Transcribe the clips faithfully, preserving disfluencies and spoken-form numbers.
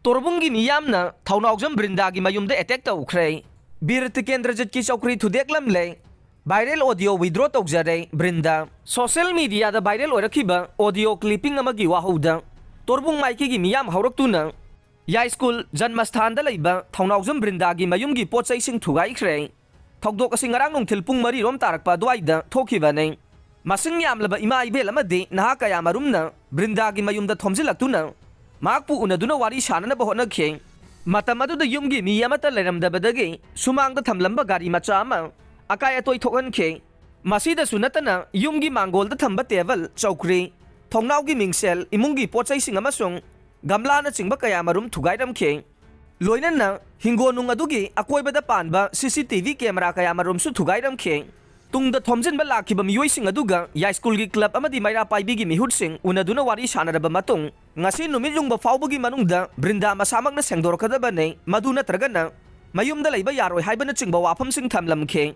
ꯇꯣꯔꯕꯨꯡꯒꯤ ꯃꯤꯌꯥꯝꯅ ꯊꯧꯅꯥꯎꯖꯝ ꯕ꯭ꯔꯤꯟꯗꯥꯒꯤ ꯃꯌꯨꯝꯗ ꯑꯦꯇꯦꯛ ꯇꯧꯈ꯭ꯔꯦ꯫ ꯕꯤꯔ ꯇꯤꯀꯦꯟꯗ꯭ꯔꯖꯤꯠꯀꯤ ꯆꯧꯀ꯭ꯔꯤ ꯊꯨꯗꯦꯛꯂꯝꯂꯦ꯫ ꯚꯥꯏꯔꯦꯜ ꯑꯣꯗꯤꯑꯣ ꯋꯤꯗ꯭ꯔꯣ ꯇꯧꯖꯔꯦ ꯕ꯭ꯔꯤꯟꯗꯥ꯫ ꯁꯣꯁꯤꯌꯦꯜ ꯃꯤꯗꯤꯌꯥꯗ ꯚꯥꯏꯔꯦꯜ ꯑꯣꯏꯔꯛꯈꯤꯕ ꯑꯣꯗꯤꯑꯣ ꯀ꯭ꯂꯤꯞꯄꯤꯡ ꯑꯃꯒꯤ ꯋꯥꯍꯧꯗ ꯇꯣꯔꯕꯨꯡ ꯃꯥꯏꯀꯩꯒꯤ ꯃꯤꯌꯥꯝ ꯍꯧꯔꯛꯇꯨꯅ ꯌꯥꯏꯁ꯭ꯀꯨꯜ ꯖꯟꯃꯁꯊꯥꯟꯗ ꯂꯩꯕ ꯊꯧꯅꯥꯎꯖꯝ ꯕ꯭ꯔꯤꯟꯗꯥꯒꯤ ꯃꯌꯨꯝꯒꯤ ꯄꯣꯠ ꯆꯩꯁꯤꯡ ꯊꯨꯒꯥꯏꯈ꯭ꯔꯦ꯫ ꯊꯧꯗꯣꯛ ꯑꯁꯤ ꯉꯔꯥꯡ ꯅꯨꯡꯊꯤꯜ ꯄꯨꯡ ꯃꯔꯤ ꯔꯣꯝ ꯇꯥꯔꯛꯄ ꯑꯗꯨꯋꯥꯏꯗ ꯊꯣꯛꯈꯤꯕꯅꯤ꯫ ꯃꯁꯤꯡ ꯌꯥꯝꯂꯕ ꯏꯃꯥ ꯏꯕꯦꯜ ꯑꯃꯗꯤ ꯅꯍꯥ ꯀꯌꯥ ꯃꯔꯨꯝꯅ ꯕ꯭ꯔꯤꯟꯗꯥꯒꯤ ꯃꯌꯨꯝꯗ ꯊꯣꯝꯖꯤꯜꯂꯛꯇꯨꯅ ꯃꯍꯥꯛꯄꯨ ꯎꯅꯗꯨꯅ ꯋꯥꯔꯤ ꯁꯥꯅꯅꯕ ꯍꯣꯠꯅꯈꯤ꯫ ꯃꯇꯝ ꯑꯗꯨꯗ ꯌꯨꯝꯒꯤ ꯃꯤ ꯑꯃꯠꯇ ꯂꯩꯔꯝꯗꯕꯗꯒꯤ ꯁꯨꯃꯥꯡꯗ ꯊꯝꯂꯝꯕ ꯒꯥꯔꯤ ꯃꯆꯥ ꯑꯃ ꯑꯀꯥꯏ ꯑꯇꯣꯏ ꯊꯣꯛꯍꯟꯈꯤ꯫ ꯃꯁꯤꯗꯁꯨ ꯅꯠꯇꯅ ꯌꯨꯝꯒꯤ ꯃꯥꯡꯒꯣꯜꯗ ꯊꯝꯕ ꯇꯦꯕꯜ, ꯆꯧꯀ꯭ꯔꯤ, ꯊꯣꯡꯅꯥꯎꯒꯤ ꯃꯤꯡꯁꯦꯜ, ꯏꯃꯨꯡꯒꯤ ꯄꯣꯠ ꯆꯩꯁꯤꯡ ꯑꯃꯁꯨꯡ ꯒꯝꯂꯥꯅꯆꯤꯡꯕ ꯀꯌꯥ ꯃꯔꯨꯝ ꯊꯨꯒꯥꯏꯔꯝꯈꯤ꯫ ꯂꯣꯏꯅꯅ ꯍꯤꯡꯒꯣꯜꯅꯨꯡ ꯑꯗꯨꯒꯤ ꯑꯀꯣꯏꯕꯗ ꯄꯥꯟꯕ ꯁꯤ ꯁꯤ ꯇꯤ ꯚꯤ ꯀꯦꯃꯦꯔꯥ ꯀꯌꯥ ꯃꯔꯨꯝꯁꯨ ꯊꯨꯒꯥꯏꯔꯝꯈꯤ꯫ ꯇꯨꯡꯗ ꯊꯣꯝꯖꯤꯟꯕ ꯂꯥꯛꯈꯤꯕ ꯃꯤꯑꯣꯏꯁꯤꯡ ꯑꯗꯨꯒ ꯌꯥꯏꯁ꯭ꯀꯨꯜꯒꯤ ꯀ꯭ꯂꯕ ꯑꯃꯗꯤ ꯃꯩꯔꯥ ꯄꯥꯏꯕꯤꯒꯤ ꯃꯤꯍꯨꯠꯁꯤꯡ ꯎꯅꯗꯨꯅ ꯋꯥꯔꯤ ꯁꯥꯅꯔꯕ ꯃꯇꯨꯡ, ꯉꯁꯤ ꯅꯨꯃꯤꯠ ꯌꯨꯡꯕ ꯐꯥꯎꯕꯒꯤ ꯃꯅꯨꯡꯗ ꯕ꯭ꯔꯤꯟꯗꯥ ꯃꯁꯥꯃꯛꯅ ꯁꯦꯡꯗꯣꯔꯛꯀꯗꯕꯅꯤ, ꯃꯗꯨ ꯅꯠꯇ꯭ꯔꯒꯅ ꯃꯌꯨꯝꯗ ꯂꯩꯕ ꯌꯥꯔꯣꯏ ꯍꯥꯏꯕꯅꯆꯤꯡꯕ ꯋꯥꯐꯝꯁꯤꯡ ꯊꯝꯂꯝꯈꯤ꯫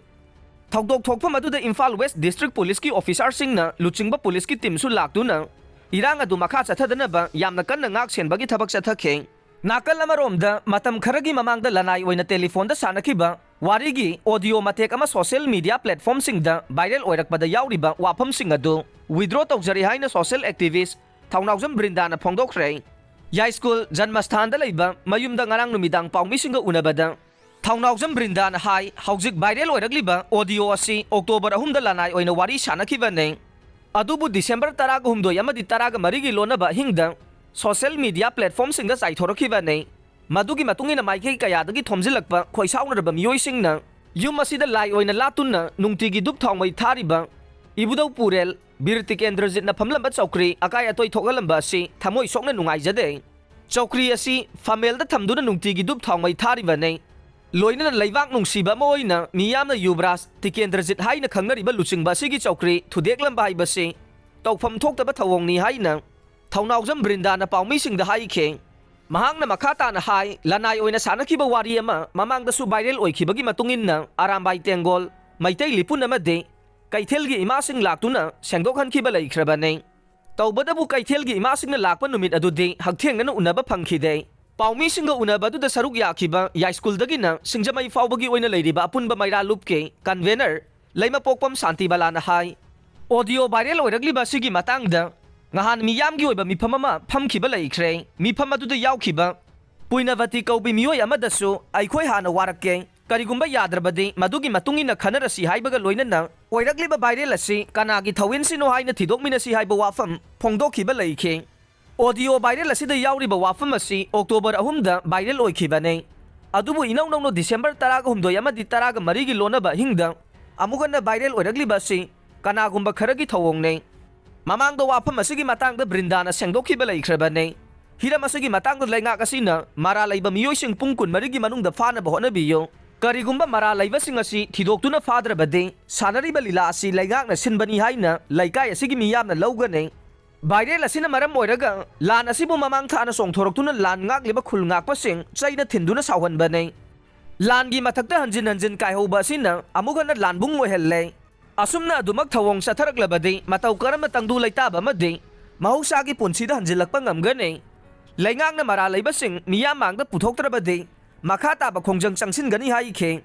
ꯊꯧꯗꯣꯛ ꯊꯣꯛꯐꯝ ꯑꯗꯨꯗ ꯏꯝꯐꯥꯜ ꯋꯦꯁ꯭ꯠ ꯗꯤꯁ꯭ꯇ꯭ꯔꯤꯛ ꯄꯨꯂꯤꯁꯀꯤ ꯑꯣꯐꯤꯁꯥꯔꯁꯤꯡꯅ ꯂꯨꯆꯤꯡꯕ ꯄꯨꯂꯤꯁꯀꯤ ꯇꯤꯝꯁꯨ ꯂꯥꯛꯇꯨꯅ ꯏꯔꯥꯡ ꯑꯗꯨ ꯃꯈꯥ ꯆꯠꯊꯗꯅꯕ ꯌꯥꯝꯅ ꯀꯟꯅ ꯉꯥꯛ ꯁꯦꯟꯕꯒꯤ ꯊꯕꯛ ꯆꯠꯊꯈꯤ꯫ ꯅꯥꯀꯜ ꯑꯃꯔꯣꯝꯗ, ꯃꯇꯝ ꯈꯔꯒꯤ ꯃꯃꯥꯡꯗ ꯂꯅꯥꯏ ꯑꯣꯏꯅ ꯇꯦꯂꯤꯐꯣꯟꯗ ꯁꯥꯟꯅꯈꯤꯕ ꯋꯥꯔꯤꯒꯤ ꯑꯣꯗꯤꯑꯣ ꯃꯇꯦꯛ ꯑꯃ ꯁꯣꯁꯤꯌꯦꯜ ꯃꯤꯗꯤꯌꯥ ꯄ꯭ꯂꯦꯠꯐꯣꯔꯝꯁꯤꯡꯗ ꯚꯥꯏꯔꯦꯜ ꯑꯣꯏꯔꯛꯄꯗ ꯌꯥꯎꯔꯤꯕ ꯋꯥꯐꯝꯁꯤꯡ ꯑꯗꯨ ꯋꯤꯗ꯭ꯔꯣ ꯇꯧꯖꯔꯦ ꯍꯥꯏꯅ ꯁꯣꯁꯤꯌꯦꯜ ꯑꯦꯛꯇꯤꯚꯤꯁ꯭ꯠ ꯊꯧꯅꯥꯎꯖꯝ ꯕ꯭ꯔꯤꯟꯗꯥꯅ ꯐꯣꯡꯗꯣꯛꯈ꯭ꯔꯦ꯫ ꯌꯥꯏꯁ꯭ꯀꯨꯜ ꯖꯟꯃꯁꯊꯥꯟꯗ ꯂꯩꯕ ꯃꯌꯨꯝꯗ ꯉꯔꯥꯡ ꯅꯨꯃꯤꯗꯥꯡ ꯄꯥꯎꯃꯤꯁꯤꯡꯒ ꯎꯅꯕꯗ ꯊꯧꯅꯥꯎꯖꯝ ꯕ꯭ꯔꯤꯟꯗꯥꯅ ꯍꯥꯏ, ꯍꯧꯖꯤꯛ ꯚꯥꯏꯔꯦꯜ ꯑꯣꯏꯔꯛꯂꯤꯕ ꯑꯣꯗꯤꯑꯣ ꯑꯁꯤ ꯑꯣꯛꯇꯣꯕꯔ ꯑꯍꯨꯝꯗ ꯂꯅꯥꯏ ꯑꯣꯏꯅ ꯋꯥꯔꯤ ꯁꯥꯅꯈꯤꯕꯅꯤ꯫ ꯑꯗꯨꯕꯨ ꯗꯤꯁꯦꯝꯕꯔ ꯇꯔꯥꯒ ꯍꯨꯝꯗꯣꯏ ꯑꯃꯗꯤ ꯇꯔꯥꯒ ꯃꯔꯤꯒꯤ ꯂꯣꯟꯅꯕ ꯑꯍꯤꯡꯗ ꯁꯣꯁꯤꯌꯦꯜ ꯃꯤꯗꯤꯌꯥ ꯄ꯭ꯂꯦꯠꯐꯣꯔꯝꯁꯤꯡꯗ ꯆꯥꯏꯊꯣꯔꯛꯈꯤꯕꯅꯤ꯫ ꯃꯗꯨꯒꯤ ꯃꯇꯨꯡ ꯏꯟꯅ ꯃꯥꯏꯀꯩ ꯀꯌꯥꯗꯒꯤ ꯊꯣꯝꯖꯤꯜꯂꯛꯄ ꯈꯣꯏꯁꯥꯎꯅꯔꯕ ꯃꯤꯑꯣꯏꯁꯤꯡꯅ ꯌꯨꯝ ꯑꯁꯤꯗ ꯂꯥꯏ ꯑꯣꯏꯅ ꯂꯥꯠꯇꯨꯅ ꯅꯨꯡꯇꯤꯒꯤ ꯙꯨꯞ ꯊꯥꯎꯃꯩ ꯊꯥꯔꯤꯕ ꯏꯕꯨꯙꯧ ꯄꯨꯔꯦꯜ ꯕꯤꯔ ꯇꯤꯀꯦꯟꯗ꯭ꯔꯖꯤꯠꯅ ꯐꯝꯂꯝꯕ ꯆꯧꯀ꯭ꯔꯤ ꯑꯀꯥꯏ ꯑꯇꯣꯏ ꯊꯣꯛꯍꯜꯂꯝꯕ ꯑꯁꯤ ꯊꯃꯣꯏ ꯁꯣꯛꯅ ꯅꯨꯡꯉꯥꯏꯖꯗꯦ꯫ ꯆꯧꯀ꯭ꯔꯤ ꯑꯁꯤ ꯐꯝꯃꯦꯜꯗ ꯊꯝꯗꯨꯅ ꯅꯨꯡꯇꯤꯒꯤ ꯙꯨꯞ ꯊꯥꯎꯃꯩ ꯊꯥꯔꯤꯕꯅꯤ꯫ ꯂꯣꯏꯅꯅ ꯂꯩꯕꯥꯛ ꯅꯨꯡꯁꯤꯕ ꯑꯃ ꯑꯣꯏꯅ ꯃꯤꯌꯥꯝꯅ ꯌꯨꯕꯔꯥꯖ ꯇꯤꯀꯦꯟꯗ꯭ꯔꯖꯤꯠ ꯍꯥꯏꯅ ꯈꯪꯅꯔꯤꯕ ꯂꯨꯆꯤꯡꯕ ꯑꯁꯤꯒꯤ ꯆꯧꯀ꯭ꯔꯤ ꯊꯨꯗꯦꯛꯂꯝꯕ ꯍꯥꯏꯕꯁꯤ ꯇꯧꯐꯝ ꯊꯣꯛꯇꯕ ꯊꯧꯑꯣꯡꯅꯤ ꯍꯥꯏꯅ ꯊꯧꯅꯥꯎꯖꯝ ꯕ꯭ꯔꯤꯟꯗꯥꯅ ꯄꯥꯎꯃꯤꯁꯤꯡꯗ ꯍꯥꯏꯈꯤ꯫ ꯃꯍꯥꯛꯅ ꯃꯈꯥ ꯇꯥꯅ ꯍꯥꯏ, ꯂꯅꯥꯏ ꯑꯣꯏꯅ ꯁꯥꯟꯅꯈꯤꯕ ꯋꯥꯔꯤ ꯑꯃ ꯃꯃꯥꯡꯗꯁꯨ ꯚꯥꯏꯔꯦꯜ ꯑꯣꯏꯈꯤꯕꯒꯤ ꯃꯇꯨꯡ ꯏꯟꯅ ꯑꯔꯥꯝꯕꯥꯏ ꯇꯦꯡꯒꯣꯜ, ꯃꯩꯇꯩ ꯂꯤꯄꯨꯟ ꯑꯃꯗꯤ ꯀꯩꯊꯦꯜꯒꯤ ꯏꯃꯥꯁꯤꯡ ꯂꯥꯛꯇꯨꯅ ꯁꯦꯡꯗꯣꯛꯍꯟꯈꯤꯕ ꯂꯩꯈ꯭ꯔꯕꯅꯤ꯫ ꯇꯧꯕꯇꯕꯨ ꯀꯩꯊꯦꯜꯒꯤ ꯏꯃꯥꯁꯤꯡꯅ ꯂꯥꯛꯄ ꯅꯨꯃꯤꯠ ꯑꯗꯨꯗꯤ ꯍꯛꯊꯦꯡꯅꯅ ꯎꯅꯕ ꯐꯪꯈꯤꯗꯦ꯫ ꯄꯥꯎꯃꯤꯁꯤꯡꯒ ꯎꯅꯕ ꯑꯗꯨꯗ ꯁꯔꯨꯛ ꯌꯥꯈꯤꯕ ꯌꯥꯏꯁ꯭ꯀꯨꯜꯗꯒꯤꯅ ꯁꯤꯡꯖꯃꯩ ꯐꯥꯎꯕꯒꯤ ꯑꯣꯏꯅ ꯂꯩꯔꯤꯕ ꯑꯄꯨꯟꯕ ꯃꯩꯔꯥ ꯂꯨꯞꯀꯤ convener ꯂꯩꯃꯄꯣꯛꯄꯝ ꯁꯥꯟꯇꯤꯕꯂꯥꯅ ꯍꯥꯏ꯫ Audio viral ꯑꯣꯏꯔꯛꯂꯤꯕ ꯑꯁꯤꯒꯤ ꯃꯇꯥꯡꯗ ꯉꯍꯥꯟ ꯃꯤꯌꯥꯝꯒꯤ ꯑꯣꯏꯕ ꯃꯤꯐꯝ ꯑꯃ ꯐꯝꯈꯤꯕ ꯂꯩꯈ꯭ꯔꯦ꯫ ꯃꯤꯐꯝ ꯑꯗꯨꯗ ꯌꯥꯎꯈꯤꯕ ꯄꯨꯏꯅꯕꯇꯤ ꯀꯧꯕꯤ ꯃꯤꯑꯣꯏ ꯑꯃꯗꯁꯨ ꯑꯩꯈꯣꯏ ꯍꯥꯟꯅ ꯋꯥꯔꯛꯀꯦ, ꯀꯔꯤꯒꯨꯝꯕ ꯌꯥꯗ꯭ꯔꯕꯗꯤ ꯃꯗꯨꯒꯤ ꯃꯇꯨꯡ ꯏꯟꯅ ꯈꯟꯅꯔꯁꯤ ꯍꯥꯏꯕꯒ ꯂꯣꯏꯅꯅ ꯑꯣꯏꯔꯛꯂꯤꯕ viral ꯑꯁꯤ ꯀꯅꯥꯒꯤ ꯊꯧꯋꯤꯟꯁꯤꯅꯣ ꯍꯥꯏꯅ ꯊꯤꯗꯣꯛꯃꯤꯟꯅꯁꯤ ꯍꯥꯏꯕ ꯋꯥꯐꯝ ꯐꯣꯡꯗꯣꯛꯈꯤꯕ ꯂꯩꯈꯤ꯫ Audio viral ꯑꯁꯤꯗ ꯌꯥꯎꯔꯤꯕ ꯋꯥꯐꯝ ꯑꯁꯤ October ꯑꯍꯨꯝꯗ viral ꯑꯣꯏꯈꯤꯕꯅꯤ꯫ ꯑꯗꯨꯕꯨ ꯏꯅꯧ ꯅꯧꯅ December ꯇꯔꯥꯒ ꯍꯨꯝꯗꯣꯏ ꯑꯃꯗꯤ ꯇꯔꯥꯒ ꯃꯔꯤꯒꯤ ꯂꯣꯟꯅꯕ ꯑꯍꯤꯡꯗ ꯑꯃꯨꯛ ꯍꯟꯅ viral ꯑꯣꯏꯔꯛꯂꯤꯕ ꯑꯁꯤ ꯀꯅꯥꯒꯨꯝꯕ ꯈꯔꯒꯤ ꯊꯧꯑꯣꯡꯅꯤ꯫ ꯃꯃꯥꯡꯗ ꯋꯥꯐꯝ ꯑꯁꯤꯒꯤ ꯃꯇꯥꯡꯗ ꯕ꯭ꯔꯤꯟꯗꯥꯅ ꯁꯦꯡꯗꯣꯛꯈꯤꯕ ꯂꯩꯈ꯭ꯔꯕꯅꯤ꯫ ꯍꯤꯔꯝ ꯑꯁꯤꯒꯤ ꯃꯇꯥꯡꯗ ꯂꯩꯉꯥꯛ ꯑꯁꯤꯅ ꯃꯔꯥꯜ ꯂꯩꯕ ꯃꯤꯑꯣꯏꯁꯤꯡ ꯄꯨꯡ ꯀꯨꯟꯃꯔꯤꯒꯤ ꯃꯅꯨꯡꯗ ꯐꯥꯅꯕ ꯍꯣꯠꯅꯕꯤꯌꯨ꯫ ꯀꯔꯤꯒꯨꯝꯕ ꯃꯔꯥꯜ ꯂꯩꯕꯁꯤꯡ ꯑꯁꯤ ꯊꯤꯗꯣꯛꯇꯨꯅ ꯐꯥꯗ꯭ꯔꯕꯗꯤ ꯁꯥꯟꯅꯔꯤꯕ ꯂꯤꯂꯥ ꯑꯁꯤ ꯂꯩꯉꯥꯛꯅ ꯁꯤꯟꯕꯅꯤ ꯍꯥꯏꯅ ꯂꯩꯀꯥꯏ ꯑꯁꯤꯒꯤ ꯃꯤꯌꯥꯝꯅ ꯂꯧꯒꯅꯤ꯫ Viral ꯑꯁꯤꯅ ꯃꯔꯝ ꯑꯣꯏꯔꯒ ꯂꯥꯟ ꯑꯁꯤꯕꯨ ꯃꯃꯥꯡ ꯊꯥꯅ ꯆꯣꯡꯊꯣꯔꯛꯇꯨꯅ ꯂꯥꯟ ꯉꯥꯛꯂꯤꯕ ꯈꯨꯜ ꯉꯥꯛꯄꯁꯤꯡ ꯆꯩꯅ ꯊꯤꯟꯗꯨꯅ ꯁꯥꯎꯍꯟꯕꯅꯤ꯫ ꯂꯥꯟꯒꯤ ꯃꯊꯛꯇ ꯍꯟꯖꯤꯟ ꯍꯟꯖꯤꯟ ꯀꯥꯏꯍꯧꯕ ꯑꯁꯤꯅ ꯑꯃꯨꯛ ꯍꯟꯅ ꯂꯥꯟꯕꯨꯡ ꯑꯣꯏꯍꯜꯂꯦ꯫ ꯑꯁꯨꯝꯅ ꯑꯗꯨꯃꯛ ꯊꯧꯑꯣꯡ ꯆꯠꯊꯔꯛꯂꯕꯗꯤ ꯃꯇꯧ ꯀꯔꯝꯅ ꯇꯪꯗꯨ ꯂꯩꯇꯥꯕ ꯑꯃꯗꯤ ꯃꯍꯧꯁꯥꯒꯤ ꯄꯨꯟꯁꯤꯗ ꯍꯟꯖꯤꯜꯂꯛꯄ ꯉꯝꯒꯅꯤ? ꯂꯩꯉꯥꯛꯅ ꯃꯔꯥꯜ ꯂꯩꯕꯁꯤꯡ ꯃꯤꯌꯥꯝ ꯃꯥꯡꯗ ꯄꯨꯊꯣꯛꯇ꯭ꯔꯕꯗꯤ ꯃꯈꯥ ꯇꯥꯕ ꯈꯣꯡꯖꯪ ꯆꯪꯁꯤꯟꯒꯅꯤ ꯍꯥꯏꯈꯤ꯫